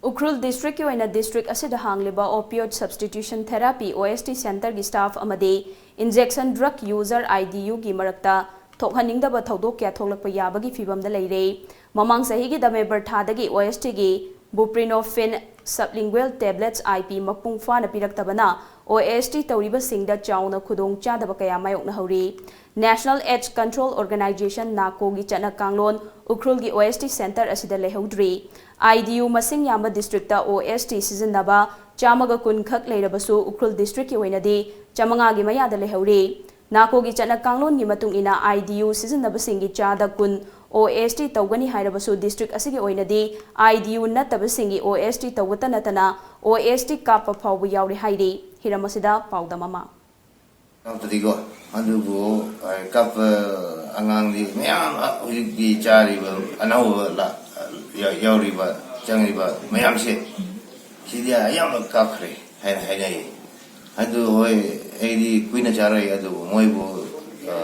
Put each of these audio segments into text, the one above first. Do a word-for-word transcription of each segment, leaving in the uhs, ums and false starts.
ꯎꯈ꯭ꯔꯨꯜ ꯗꯤꯁꯇ꯭ꯔꯤꯛꯀꯤ ꯑꯣꯏꯅ ꯗꯤꯁꯇ꯭ꯔꯤꯛ ꯑꯁꯤꯗ ꯍꯥꯡꯂꯤꯕ opioid substitution therapy, OST, centerꯒꯤ staff ꯑꯃꯗꯤ injection drug user, IDUꯒꯤ ꯃꯔꯛꯇ ꯊꯣꯛꯍꯟꯅꯤꯡꯗꯕ ꯊꯧꯗꯣꯛ ꯀꯌꯥ ꯊꯣꯛꯂꯛꯄ ꯌꯥꯕꯒꯤ ꯐꯤꯚꯝꯗ ꯂꯩꯔꯦ꯫ ꯃꯃꯥꯡ ꯆꯍꯤꯒꯤ November ꯊꯥꯗꯒꯤ OSTꯒꯤ buprenorphine sublingual tablets, IP, ꯃꯄꯨꯡ ꯐꯥꯅ ꯄꯤꯔꯛꯇꯕꯅ OST ꯇꯧꯔꯤꯕꯁꯤꯡꯗ ꯆꯥꯎꯅ ꯈꯨꯗꯣꯡ ꯆꯥꯗꯕ ꯀꯌꯥ ꯃꯥꯌꯣꯛꯅꯍꯧꯔꯤ꯫ National AIDS Control Organisation, NACOꯒꯤ ꯆꯠꯅ ꯀꯥꯡꯂꯣꯟ ꯎꯈ꯭ꯔꯨꯜꯒꯤ OST center ꯑꯁꯤꯗ ꯂꯩꯍꯧꯗ꯭ꯔꯤ꯫ IDU ꯃꯁꯤꯡ ꯌꯥꯝꯕ ꯗꯤꯁꯇ꯭ꯔꯤꯛꯇ OST ꯁꯤꯖꯤꯟꯅꯕ ꯆꯥꯝꯃꯒ ꯀꯨꯟ ꯈꯛ ꯂꯩꯔꯕꯁꯨ ꯎꯈ꯭ꯔꯨꯜ ꯗꯤꯁꯇ꯭ꯔꯤꯛꯀꯤ ꯑꯣꯏꯅꯗꯤ ꯆꯥꯃꯉꯥꯒꯤ ꯃꯌꯥꯗ ꯂꯩꯍꯧꯔꯤ꯫ NACOꯒꯤ ꯆꯠꯅ ꯀꯥꯡꯂꯣꯟꯒꯤ ꯃꯇꯨꯡ ꯏꯟꯅ IDU ꯁꯤꯖꯤꯟꯅꯕꯁꯤꯡꯒꯤ ꯆꯥꯗ ꯀꯨꯟ OST ꯇꯧꯒꯅꯤ ꯍꯥꯏꯔꯕꯁꯨ ꯗꯤꯁꯇ꯭ꯔꯤꯛ ꯑꯁꯤꯒꯤ ꯑꯣꯏꯅꯗꯤ IDU ꯅꯠꯇꯕꯁꯤꯡꯒꯤ OST ꯇꯧꯕꯇ ꯅꯠꯇꯅ OST ꯀꯥꯞꯄ ꯐꯥꯎꯕ ꯌꯥꯎꯔꯦ ꯍꯥꯏꯔꯤ꯫ ꯍꯤꯔꯝ ꯑꯁꯤꯗ ꯄꯥꯎꯗꯝ ꯑꯃ꯫ ꯀꯥꯞꯄꯗꯤꯀꯣ, ꯑꯗꯨꯕꯨ, ꯑ, ꯀꯥꯞꯄ ꯑꯉꯥꯡꯗꯤ ꯃꯌꯥꯝ, ꯑ, ꯍꯧꯖꯤꯛꯇꯤ ꯆꯥꯔꯤꯕ ꯑꯅꯧꯕ ꯂꯥ-, ꯌꯥ-, ꯌꯥꯎꯔꯤꯕ, ꯆꯪꯉꯤꯕ ꯃꯌꯥꯝꯁꯦ, ꯁꯤꯗꯤ ꯑꯌꯥꯝꯕ ꯀꯥꯞꯈ꯭ꯔꯦ ꯍꯥꯏꯅ ꯍꯥꯏꯅꯩ꯫ ꯑꯗꯨ ꯍꯣꯏ, ꯑꯩꯗꯤ ꯀꯨꯏꯅ ꯆꯥꯔꯣꯏ, ꯑꯗꯨꯕꯨ ꯃꯣꯏꯕꯨ, ꯑ,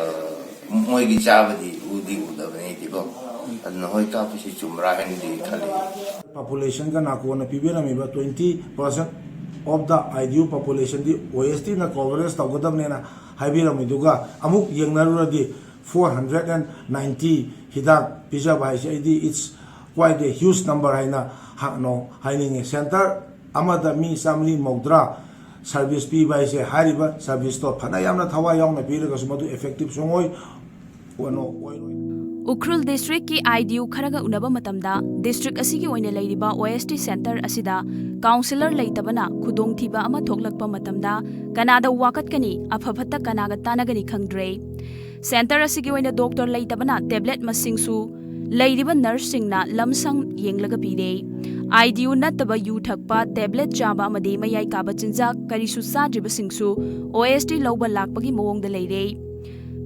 ꯃꯣꯏꯒꯤ ꯆꯥꯕꯗꯤ ꯎꯗꯤ ꯎꯗꯕꯅꯤ ꯑꯩꯗꯤꯀꯣ꯫ ꯑꯗꯨꯅ ꯍꯣꯏ, ꯀꯥꯞꯄꯁꯤ ꯆꯨꯝꯕ꯭ꯔꯥ ꯍꯥꯏꯅꯗꯤ ꯈꯜꯂꯤ꯫ Populationꯒ NACOꯅ ꯄꯤꯕꯤꯔꯝꯃꯤꯕ twenty percent of the IDU populationꯗꯤ OSTꯅ coverage ꯇꯧꯒꯗꯕꯅꯦꯅ ꯍꯥꯏꯕꯤꯔꯝꯃꯤꯗꯨꯒ ꯑꯃꯨꯛ ꯌꯦꯡꯅꯔꯨꯔꯗꯤ, four hundred and ninety ꯍꯤꯗꯥꯛ ꯄꯤꯖꯕ ꯍꯥꯏꯁꯦ ꯑꯩꯗꯤ it's quite a huge number ꯍꯥꯏꯅ ꯍꯥꯏꯅꯤꯡꯉꯤ꯫ Center ꯑꯃꯗ ꯃꯤ ꯆꯥꯃꯔꯤ ꯃꯧꯗ꯭ꯔꯥ service ꯄꯤꯕ ꯍꯥꯏꯁꯦ, ꯍꯥꯏꯔꯤꯕ serviceꯇꯣ ꯐꯅ ꯌꯥꯝꯅ ꯊꯋꯥꯏ ꯌꯥꯎꯅ ꯄꯤꯔꯒꯁꯨ ꯃꯗꯨ effective ꯁꯨꯡꯑꯣꯏ, ꯀꯩꯅꯣ, ꯑꯣꯏꯔꯣꯏ꯫ ꯎꯈ꯭ꯔꯨꯜ ꯗꯤꯁꯇ꯭ꯔꯤꯛꯀꯤ IDU ꯈꯔꯒ ꯎꯅꯕ ꯃꯇꯝꯗ, ꯗꯤꯁꯇ꯭ꯔꯤꯛ ꯑꯁꯤꯒꯤ ꯑꯣꯏꯅ ꯂꯩꯔꯤꯕ OST center ꯑꯁꯤꯗ counsellor ꯂꯩꯇꯕꯅ ꯈꯨꯗꯣꯡꯊꯤꯕ ꯑꯃ ꯊꯣꯛꯂꯛꯄ ꯃꯇꯝꯗ ꯀꯅꯥꯗ ꯋꯥꯀꯠꯀꯅꯤ, ꯑꯐ ꯐꯠꯇ ꯀꯅꯥꯒ ꯇꯥꯟꯅꯒꯅꯤ ꯈꯪꯗ꯭ꯔꯦ꯫ Center ꯑꯁꯤꯒꯤ ꯑꯣꯏꯅ doctor ꯂꯩꯇꯕꯅ tablet ꯃꯁꯤꯡꯁꯨ ꯂꯩꯔꯤꯕ nurseꯁꯤꯡꯅ ꯂꯝꯁꯪ ꯌꯦꯡꯂꯒ ꯄꯤꯔꯦ꯫ IDU ꯅꯠꯇꯕ ꯌꯨ ꯊꯛꯄ, tablet ꯆꯥꯕ ꯑꯃꯗꯤ ꯃꯌꯥꯏ ꯀꯥꯕ ꯆꯤꯟꯖꯥꯛ ꯀꯔꯤꯁꯨ ꯆꯥꯗ꯭ꯔꯤꯕꯁꯤꯡꯁꯨ OST ꯂꯧꯕ ꯂꯥꯛꯄꯒꯤ ꯃꯑꯣꯡꯗ ꯂꯩꯔꯦ꯫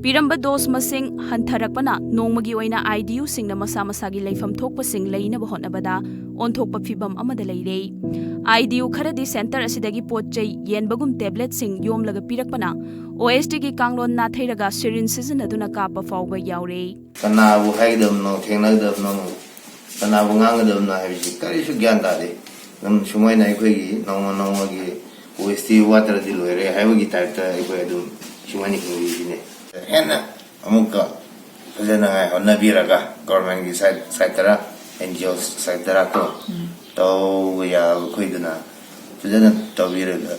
ꯄꯤꯔꯝꯕ dose ꯃꯁꯤꯡ ꯍꯟꯊꯔꯛꯄꯅ ꯅꯣꯡꯃꯒꯤ ꯑꯣꯏꯅ IDUꯁꯤꯡꯅ ꯃꯁꯥ ꯃꯁꯥꯒꯤ ꯂꯩꯐꯝ ꯊꯣꯛꯄꯁꯤꯡ ꯂꯩꯅꯕ ꯍꯣꯠꯅꯕꯗ ꯑꯣꯟꯊꯣꯛꯄ ꯐꯤꯚꯝ ꯑꯃꯗ ꯂꯩꯔꯦ꯫ IDU ꯈꯔꯗꯤ center ꯑꯁꯤꯗꯒꯤ ꯄꯣꯠ ꯆꯩ ꯌꯦꯟꯕꯒꯨꯝ tabletꯁꯤꯡ ꯌꯣꯝꯂꯒ ꯄꯤꯔꯛꯄꯅ OSTꯒꯤ ꯀꯥꯡꯂꯣꯟ ꯅꯥꯊꯩꯔꯒ syringe ꯁꯤꯖꯤꯟꯅꯗꯨꯅ ꯀꯥꯞꯄ ꯐꯥꯎꯕ ꯌꯥꯎꯔꯦ꯫ ꯀꯅꯥꯕꯨ ꯍꯥꯏꯒꯗꯕꯅꯣ, ꯊꯦꯡꯅꯒꯗꯕꯅꯣ, ꯀꯅꯥꯕꯨ ꯉꯥꯡꯒꯗꯕꯅꯣ ꯍꯥꯏꯕꯁꯤ ꯀꯔꯤꯁꯨ ꯒ꯭ꯌꯥꯟ ꯇꯥꯗꯦ꯫ ꯑꯗꯨꯝ ꯁꯨꯃꯥꯏꯅ ꯑꯩꯈꯣꯏꯒꯤ ꯅꯣꯡꯃ ꯅꯣꯡꯃꯒꯤ ꯋꯦꯁꯇꯤ ꯋꯥꯠꯇ꯭ꯔꯗꯤ ꯂꯣꯏꯔꯦ ꯍꯥꯏꯕꯒꯤ ꯇꯥꯏꯞꯇ ꯑꯩꯈꯣꯏ ꯑꯗꯨꯝ ꯁꯨꯃꯥꯏꯅ ꯍꯤꯡꯂꯤꯁꯤꯅꯦ꯫ ꯍꯦꯟꯅ ꯑꯃꯨꯛꯀ ꯐꯖꯅꯉꯥꯏ ꯍꯣꯠꯅꯕꯤꯔꯒ ꯒꯣꯔꯃꯦꯟꯒꯤ ꯁꯥꯏꯠ ꯁꯥꯏꯠꯇꯔ, ꯑꯦꯟ ꯖꯤ ꯑꯣ ꯁꯥꯏꯠꯇꯔ ꯀꯣ ꯇꯧꯕ ꯌꯥꯕ ꯑꯩꯈꯣꯏꯗꯨꯅ ꯐꯖꯅ ꯇꯧꯕꯤꯔꯒ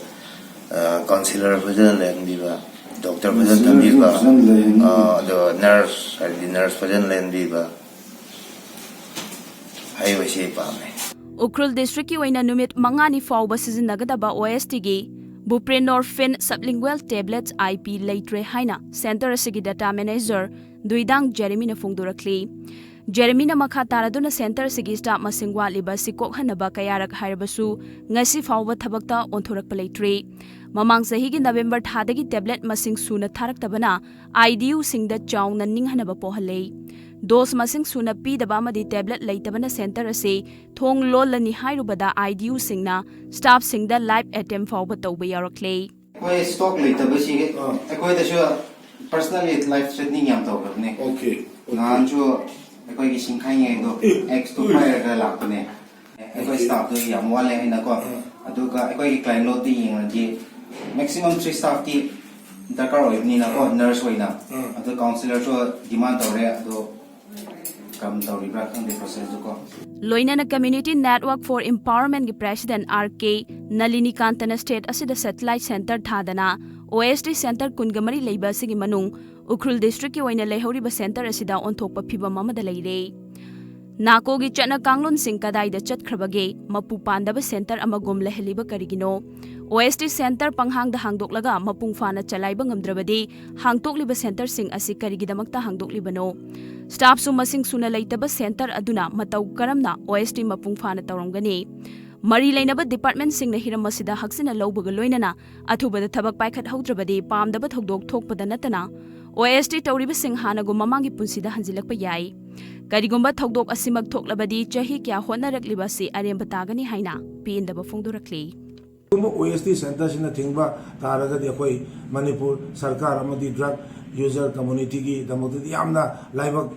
ꯀꯥꯎꯟꯁꯤꯂꯔ ꯐꯖꯅ ꯂꯩꯍꯟꯕꯤꯕ, ꯗꯣꯛꯇꯔ ꯐꯖꯅ ꯊꯝꯕꯤꯕ, ꯑꯗꯣ ꯅꯔꯁ ꯍꯥꯏꯗꯤ ꯅꯔꯁ ꯐꯖꯅ ꯂꯩꯍꯟꯕꯤꯕ ꯍꯥꯏꯕꯁꯤ ꯄꯥꯝꯃꯦ꯫ ꯎꯈ꯭ꯔꯨꯜ ꯗꯤꯁꯇ꯭ꯔꯤꯛꯀꯤ ꯑꯣꯏꯅ ꯅꯨꯃꯤꯠ ꯃꯉꯥꯅꯤ ꯐꯥꯎꯕ ꯁꯤꯖꯤꯟꯅꯒꯗꯕ ꯑꯣ ꯑꯦꯁ ꯇꯤꯒꯤ ꯕꯨꯄ꯭ꯔꯦꯅꯣꯔꯐꯤꯟ ꯁꯕꯂꯤꯡꯒ꯭ꯋꯦꯜ ꯇꯦꯕ꯭ꯂꯦꯠ ꯑꯥꯏ ꯄꯤ ꯂꯩꯇ꯭ꯔꯦ ꯍꯥꯏꯅ ꯁꯦꯟꯇꯔ ꯑꯁꯤꯒꯤ ꯗꯇꯥ ꯃꯦꯅꯦꯖꯔ ꯗꯨꯏꯗꯥꯡ ꯖꯦꯔꯦꯃꯤꯅ ꯐꯣꯡꯗꯣꯔꯛꯂꯤ꯫ ꯖꯦꯔꯦꯃꯤꯅ ꯃꯈꯥ ꯇꯥꯔꯗꯨꯅ ꯁꯦꯟꯇꯔ ꯑꯁꯤꯒꯤ ꯁ꯭ꯇꯥꯐ ꯃꯁꯤꯡ ꯋꯥꯠꯂꯤꯕ ꯑꯁꯤ ꯀꯣꯛꯍꯟꯅꯕ ꯀꯌꯥꯔꯛ ꯍꯥꯏꯔꯕꯁꯨ ꯉꯁꯤ ꯐꯥꯎꯕ ꯊꯕꯛꯇ ꯑꯣꯟꯊꯣꯔꯛꯄ ꯂꯩꯇ꯭ꯔꯤ꯫ ꯃꯃꯥꯡ ꯆꯍꯤꯒꯤ ꯅꯕꯦꯝꯕꯔ ꯊꯥꯗꯒꯤ ꯇꯦꯕ꯭ꯂꯦꯠ ꯃꯁꯤꯡ ꯁꯨꯅ ꯊꯥꯔꯛꯇꯕꯅ ꯑꯥꯏ ꯗꯤ ꯌꯨꯁꯤꯡꯗ ꯆꯥꯎꯅ ꯅꯤꯡꯍꯟꯅꯕ ꯄꯣꯛꯍꯜꯂꯦ꯫ ꯗꯣꯁ ꯃꯁꯤꯡ ꯁꯨꯅ ꯄꯤꯗꯕ ꯑꯃꯗꯤ ꯇꯦꯕ꯭ꯂꯦꯠ ꯂꯩꯇꯕꯅ ꯁꯦꯟꯇꯔ ꯑꯁꯤ ꯊꯣꯡ ꯂꯣꯜꯂꯅꯤ ꯍꯥꯏꯔꯨꯕꯗ ꯑꯥꯏ ꯗꯤ ꯌꯨꯁꯤꯡꯅ ꯁ꯭ꯇꯥꯐꯁꯤꯡꯗ ꯂꯥꯏꯐ ꯑꯦꯇꯦꯝ ꯐꯥꯎꯕ ꯇꯧꯕ ꯌꯥꯎꯔꯛꯂꯦ꯫ ꯑꯩꯈꯣꯏ ꯁ꯭ꯇꯣꯛ ꯂꯩꯇꯕꯁꯤ ꯑꯩꯈꯣꯏꯗꯁꯨ ꯄꯔꯁꯅꯦꯜꯂꯤ ꯂꯥꯏꯐ ꯊ꯭ꯔꯦꯇꯅꯤꯡ ꯌꯥꯝ ꯇꯧꯈ꯭ꯔꯕꯅꯦ꯫ Okay, okay. ꯅꯍꯥꯟꯁꯨ ꯑꯩꯈꯣꯏꯒꯤ ꯁꯤꯡꯈꯥꯏꯉꯩꯗꯣ ꯑꯦꯛꯁꯇꯨ ꯄꯥꯏꯔꯒ ꯂꯥꯛꯄꯅꯦ꯫ ꯑꯩꯈꯣꯏ ꯁ꯭ꯇꯥꯐꯇꯨ ꯌꯥꯝ ꯋꯥꯠꯂꯦ ꯍꯥꯏꯅꯀꯣ꯫ ꯑꯗꯨꯒ ꯑꯩꯈꯣꯏꯒꯤ ꯀ꯭ꯂꯥꯏꯟ ꯂꯣꯗꯇ ꯌꯦꯡꯉꯗꯤ ꯃꯦꯛꯁꯤꯃꯝ ꯊ꯭ꯔꯤ ꯁ꯭ꯇꯥꯐꯇꯤ ꯗꯔꯀꯥꯔ ꯑꯣꯏꯕꯅꯤꯅꯀꯣ, ꯅꯔꯁ ꯑꯣꯏꯅ꯫ ꯑꯗꯨ ꯀꯥꯎꯟꯁꯤꯂꯔꯁꯨ ꯗꯤꯃꯥꯟ ꯇꯧꯔꯦ, ꯑꯗꯣ ꯀꯔꯝ ꯇꯧꯔꯤꯕ꯭ꯔꯥ ꯈꯪꯗꯦ ꯄ꯭ꯔꯣꯁꯦꯁꯇꯨꯀꯣ꯫ ꯂꯣꯏꯅꯅ Community Network for Empowerment ꯀꯤ ꯄ꯭ꯔꯦꯁꯤꯗꯦꯟ ꯑꯥꯔ ꯀꯦ ꯅꯂꯤꯅꯤꯀꯥꯟꯇꯅ ꯁ꯭ꯇꯦꯠ ꯑꯁꯤꯗ ꯁꯦꯇꯤꯂꯥꯏꯠ ꯁꯦꯟꯇꯔ ꯊꯥꯗꯅ ꯑꯣ ꯑꯦꯁ ꯇꯤ ꯁꯦꯟꯇꯔ ꯀꯨꯟꯒ ꯃꯔꯤ ꯂꯩꯕ ꯑꯁꯤꯒꯤ ꯃꯅꯨꯡ ꯎꯈ꯭ꯔꯨꯜ ꯗꯤꯁꯇ꯭ꯔꯤꯛꯀꯤ ꯑꯣꯏꯅ ꯂꯩꯍꯧꯔꯤꯕ ꯁꯦꯟꯇꯔ ꯑꯁꯤꯗ ꯑꯣꯟꯊꯣꯛꯄ ꯐꯤꯚꯝ ꯑꯃꯗ ꯂꯩꯔꯦ꯫ ꯅꯥꯀꯣꯒꯤ ꯆꯠꯅ ꯀꯥꯡꯂꯣꯟꯁꯤꯡ ꯀꯗꯥꯏꯗ ꯆꯠꯈ꯭ꯔꯕꯒꯦ? ꯃꯄꯨ ꯄꯥꯟꯗꯕ ꯁꯦꯟꯇꯔ ꯑꯃꯒꯨꯝ ꯂꯩꯍꯜꯂꯤꯕ ꯀꯔꯤꯒꯤꯅꯣ? ꯑꯣ ꯑꯦꯁ ꯇꯤ ꯁꯦꯟꯇꯔ ꯄꯪꯍꯥꯡꯗ ꯍꯥꯡꯗꯣꯛꯂꯒ ꯃꯄꯨꯡ ꯐꯥꯅ ꯆꯂꯥꯏꯕ ꯉꯝꯗ꯭ꯔꯕꯗꯤ ꯍꯥꯡꯗꯣꯛꯂꯤꯕ ꯁꯦꯟꯇꯔꯁꯤꯡ ꯑꯁꯤ ꯀꯔꯤꯒꯤꯗꯃꯛꯇ ꯍꯥꯡꯗꯣꯛꯂꯤꯕꯅꯣ? ꯁ꯭ꯇꯥꯐꯁꯨ ꯃꯁꯤꯡ ꯁꯨꯅ ꯂꯩꯇꯕ ꯁꯦꯟꯇꯔ ꯑꯗꯨꯅ ꯃꯇꯧ ꯀꯔꯝꯅ ꯑꯣ ꯑꯦꯁ ꯇꯤ ꯃꯄꯨꯡ ꯐꯥꯅ ꯇꯧꯔꯝꯒꯅꯤ? ꯃꯔꯤ ꯂꯩꯅꯕ ꯗꯤꯄꯥꯔꯠꯃꯦꯟꯠꯁꯤꯡꯅ ꯍꯤꯔꯝ ꯑꯁꯤꯗ ꯍꯛꯆꯤꯟꯅ ꯂꯧꯕꯒ ꯂꯣꯏꯅꯅ ꯑꯊꯨꯕꯗ ꯊꯕꯛ ꯄꯥꯏꯈꯠꯍꯧꯗ꯭ꯔꯕꯗꯤ ꯄꯥꯝꯗꯕ ꯊꯧꯗꯣꯛ ꯊꯣꯛꯄꯗ ꯅꯠꯇꯅ ꯑꯣ ꯑꯦꯁ ꯇꯤ ꯇꯧꯔꯤꯕꯁꯤꯡ ꯍꯥꯟꯅꯒꯨꯝ ꯃꯃꯥꯡꯒꯤ ꯄꯨꯟꯁꯤꯗ ꯍꯟꯖꯤꯜꯂꯛꯄ ꯌꯥꯏ꯫ ꯀꯔꯤꯒꯨꯝꯕ ꯊꯧꯗꯣꯛ ꯑꯁꯤꯃꯛ ꯊꯣꯛꯂꯕꯗꯤ ꯆꯍꯤ ꯀꯌꯥ ꯍꯣꯠꯅꯔꯛꯂꯤꯕ ꯑꯁꯤ ꯑꯔꯦꯝꯕ ꯇꯥꯒꯅꯤ ꯍꯥꯏꯅ ꯄꯦꯟꯗꯕ ꯐꯣꯡꯗꯣꯔꯛꯂꯤ꯫ ꯀꯔꯤꯒꯨꯝꯕ ꯑꯣ ꯑꯦꯁ ꯇꯤ ꯁꯦꯟꯇꯔꯁꯤꯅ ꯊꯤꯡꯕ ꯇꯥꯔꯒꯗꯤ ꯑꯩꯈꯣꯏ ꯃꯅꯤꯄꯨꯔ ꯁꯔꯀꯥꯔ ꯑꯃꯗꯤ ꯗ꯭ꯔꯒ ꯌꯨꯖꯔ ꯀꯝꯃꯨꯅꯤꯇꯤꯒꯤꯗꯃꯛꯇꯗꯤ ꯌꯥꯝꯅ ꯂꯥꯏꯕꯛ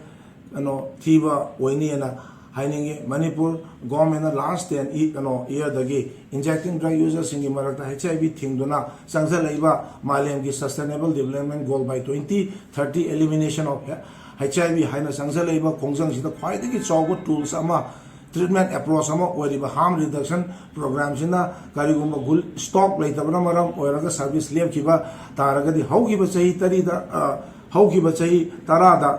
ꯀꯩꯅꯣ ꯊꯤꯕ ꯑꯣꯏꯅꯤꯅ ꯍꯥꯏꯅꯤꯡꯉꯤ꯫ ꯃꯅꯤꯄꯨꯔ ꯒꯣꯔꯃꯦꯟꯅ ꯂꯥꯁ ꯇꯦꯟ ꯏ ꯀꯩꯅꯣ ꯏꯌꯔꯗꯒꯤ ꯏꯟꯖꯦꯛꯇꯤꯡ ꯗ꯭ꯔꯒ ꯌꯨꯖꯔꯁꯤꯡꯒꯤ ꯃꯔꯛꯇ ꯍꯩꯆ ꯑꯥꯏ ꯚꯤ ꯊꯤꯡꯗꯨꯅ ꯆꯪꯁꯤꯜꯂꯛꯏꯕ ꯃꯥꯂꯦꯝꯒꯤ sustainable development goal by twenty thirty, elimination of H I V ꯍꯥꯏꯅ ꯆꯪꯁꯤꯜꯂꯛꯏꯕ ꯈꯣꯡꯖꯪꯁꯤꯗ ꯈ꯭ꯋꯥꯏꯗꯒꯤ ꯆꯥꯎꯕ ꯇꯨꯜꯁ ꯑꯃ, ꯇ꯭ꯔꯤꯠꯃꯦꯟ ꯑꯦꯄ꯭ꯔꯣꯆ ꯑꯃ ꯑꯣꯏꯔꯤꯕ ꯍꯥꯔꯝ ꯔꯤꯗꯛꯁꯟ ꯄ꯭ꯔꯣꯒ꯭ꯔꯥꯝꯁꯤꯅ ꯀꯔꯤꯒꯨꯝꯕ ꯒꯨꯜ ꯁ꯭ꯇꯣꯛ ꯂꯩꯇꯕꯅ ꯃꯔꯝ ꯑꯣꯏꯔꯒ ꯁꯔꯚꯤꯁ ꯂꯦꯞꯈꯤꯕ ꯇꯥꯔꯒꯗꯤ, ꯍꯧꯈꯤꯕ ꯆꯍꯤ ꯇꯔꯤꯗ, ꯑ, ꯍꯧꯈꯤꯕ ꯆꯍꯤ ꯇꯔꯥꯗ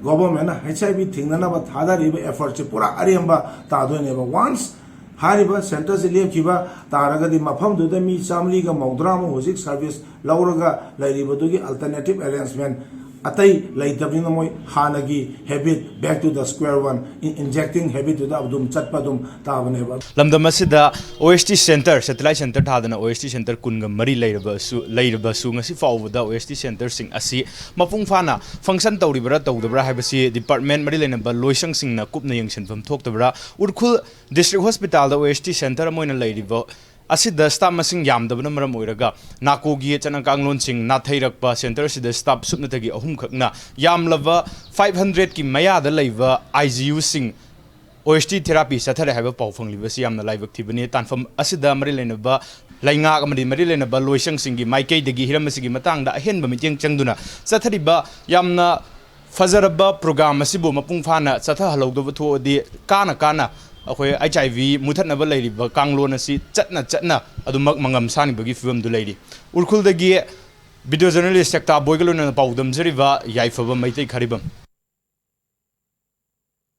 ꯒꯣꯚꯔꯃꯦꯟꯅ ꯍꯩꯆ ꯑꯥꯏ ꯚꯤ ꯊꯤꯡꯅꯅꯕ ꯊꯥꯗꯔꯤꯕ ꯑꯦꯐꯔꯠꯁꯦ ꯄꯨꯔꯥ ꯑꯔꯦꯝꯕ ꯇꯥꯗꯣꯏꯅꯦꯕ꯫ ꯋꯥꯟꯁ ꯍꯥꯏꯔꯤꯕ ꯁꯦꯟꯇꯔꯁꯤ ꯂꯦꯞꯈꯤꯕ ꯇꯥꯔꯒꯗꯤ, ꯃꯐꯝꯗꯨꯗ ꯃꯤ ꯆꯥꯃꯔꯤꯒ ꯃꯧꯗ꯭ꯔꯥꯃꯨꯛ ꯍꯧꯖꯤꯛ ꯁꯔꯚꯤꯁ ꯂꯧꯔꯒ ꯂꯩꯔꯤꯕꯗꯨꯒꯤ ꯑꯜꯇꯔꯅꯦꯇꯤꯞ ꯑꯦꯔꯦꯟꯖꯃꯦꯟ ꯑꯇꯩ ꯂꯩꯇꯕꯅꯤꯅ, ꯃꯣꯏ ꯍꯥꯟꯅꯒꯤ habit, back to the square one, ꯏꯟꯖꯦꯛꯇꯤꯡ ꯍꯦꯕꯤꯠꯇꯨꯗ ꯑꯗꯨꯝ ꯆꯠꯄ ꯑꯗꯨꯝ ꯇꯥꯕꯅꯦꯕ꯫ ꯂꯝꯗꯝ ꯑꯁꯤꯗ ꯑꯣ ꯑꯦꯁ ꯇꯤ ꯁꯦꯟꯇꯔ, ꯁꯦꯇꯦꯂꯥꯏꯠ ꯁꯦꯟꯇꯔ ꯊꯥꯗꯅ ꯑꯣ ꯑꯦꯁ ꯇꯤ ꯁꯦꯟꯇꯔ ꯀꯨꯟꯒ ꯃꯔꯤ ꯂꯩꯔꯕꯁꯨ, ꯂꯩꯔꯕꯁꯨ ꯉꯁꯤ ꯐꯥꯎꯕꯗ ꯑꯣ ꯑꯦꯁ ꯇꯤ ꯁꯦꯟꯇꯔꯁꯤꯡ ꯑꯁꯤ ꯃꯄꯨꯡ ꯐꯥꯅ ꯐꯪꯁꯟ ꯇꯧꯔꯤꯕ꯭ꯔꯥ ꯇꯧꯗꯕ꯭ꯔꯥ ꯍꯥꯏꯕꯁꯤ ꯗꯤꯄꯥꯔꯠꯃꯦꯟ ꯃꯔꯤ ꯂꯩꯅꯕ ꯂꯣꯏꯁꯪꯁꯤꯡꯅ ꯀꯨꯞꯅ ꯌꯦꯡꯁꯤꯟꯐꯝ ꯊꯣꯛꯇꯕ꯭ꯔꯥ? ꯎꯔꯈꯨꯜ ꯗꯤꯁꯇ꯭ꯔꯤꯛ ꯍꯣꯁꯄꯤꯇꯥꯜꯗ ꯑꯣ ꯑꯦꯁ ꯇꯤ ꯁꯦꯟꯇꯔ ꯑꯃ ꯑꯣꯏꯅ ꯂꯩꯔꯤꯕ ꯑꯁꯤꯗ ꯁ꯭ꯇꯥꯐ ꯃꯁꯤꯡ ꯌꯥꯝꯗꯕꯅ ꯃꯔꯝ ꯑꯣꯏꯔꯒ ꯅꯥꯀꯣꯒꯤ ꯆꯠꯅ ꯀꯥꯡꯂꯣꯟꯁꯤꯡ ꯅꯥꯊꯩꯔꯛꯄ, ꯁꯦꯟꯇꯔ ꯑꯁꯤꯗ ꯁ꯭ꯇꯥꯐ ꯁꯨꯞꯅꯇꯒꯤ ꯑꯍꯨꯝꯈꯛꯅ ꯌꯥꯝꯂꯕ ꯐꯥꯏꯚ ꯍꯟꯗ꯭ꯔꯦꯠꯀꯤ ꯃꯌꯥꯗ ꯂꯩꯕ ꯑꯥꯏ ꯖꯤ ꯌꯨꯁꯤꯡ ꯑꯣ ꯑꯦꯁ ꯇꯤ ꯊꯦꯔꯥꯄꯤ ꯆꯠꯊꯔꯦ ꯍꯥꯏꯕ ꯄꯥꯎ ꯐꯪꯂꯤꯕꯁꯤ ꯌꯥꯝꯅ ꯂꯥꯏꯕꯛ ꯊꯤꯕꯅꯤ꯫ ꯇꯥꯟꯐꯝ ꯑꯁꯤꯗ ꯃꯔꯤ ꯂꯩꯅꯕ ꯂꯩꯉꯥꯛ ꯑꯃꯗꯤ ꯃꯔꯤ ꯂꯩꯅꯕ ꯂꯣꯏꯁꯪꯁꯤꯡꯒꯤ ꯃꯥꯏꯀꯩꯗꯒꯤ ꯍꯤꯔꯝ ꯑꯁꯤꯒꯤ ꯃꯇꯥꯡꯗ ꯑꯍꯦꯟꯕ ꯃꯤꯠꯌꯦꯡ ꯆꯪꯗꯨꯅ ꯆꯠꯊꯔꯤꯕ ꯌꯥꯝꯅ ꯐꯖꯔꯕ ꯄ꯭ꯔꯣꯒ꯭ꯔꯥꯝ ꯑꯁꯤꯕꯨ ꯃꯄꯨꯡ ꯐꯥꯅ ꯆꯠꯊꯍꯜꯍꯧꯗꯕ ꯊꯣꯛꯑꯗꯤ, ꯀꯥꯅ ꯀꯥꯅ ꯑꯩꯈꯣꯏ ꯑꯩꯆ ꯑꯥꯏ ꯚꯤ ꯃꯨꯊꯠꯅꯕ ꯂꯩꯔꯤꯕ ꯀꯥꯡꯂꯣꯟ ꯑꯁꯤ ꯆꯠꯅ ꯆꯠꯅ ꯑꯗꯨꯃꯛ ꯃꯉꯝ ꯁꯥꯟꯅꯕꯒꯤ ꯐꯤꯕꯝꯗꯨ ꯂꯩꯔꯤ꯫ ꯎꯔꯈꯨꯜꯗꯒꯤ ꯚꯤꯗꯤꯑꯣ ꯖꯔꯅꯦꯂꯤꯁ ꯁꯦꯛꯇꯥ ꯕꯣꯏꯒ ꯂꯣꯏꯅꯅ ꯄꯥꯎꯗꯝꯖꯔꯤꯕ ꯌꯥꯏꯐꯕ ꯃꯩꯇꯩ ꯈꯥꯔꯤꯕꯝ꯫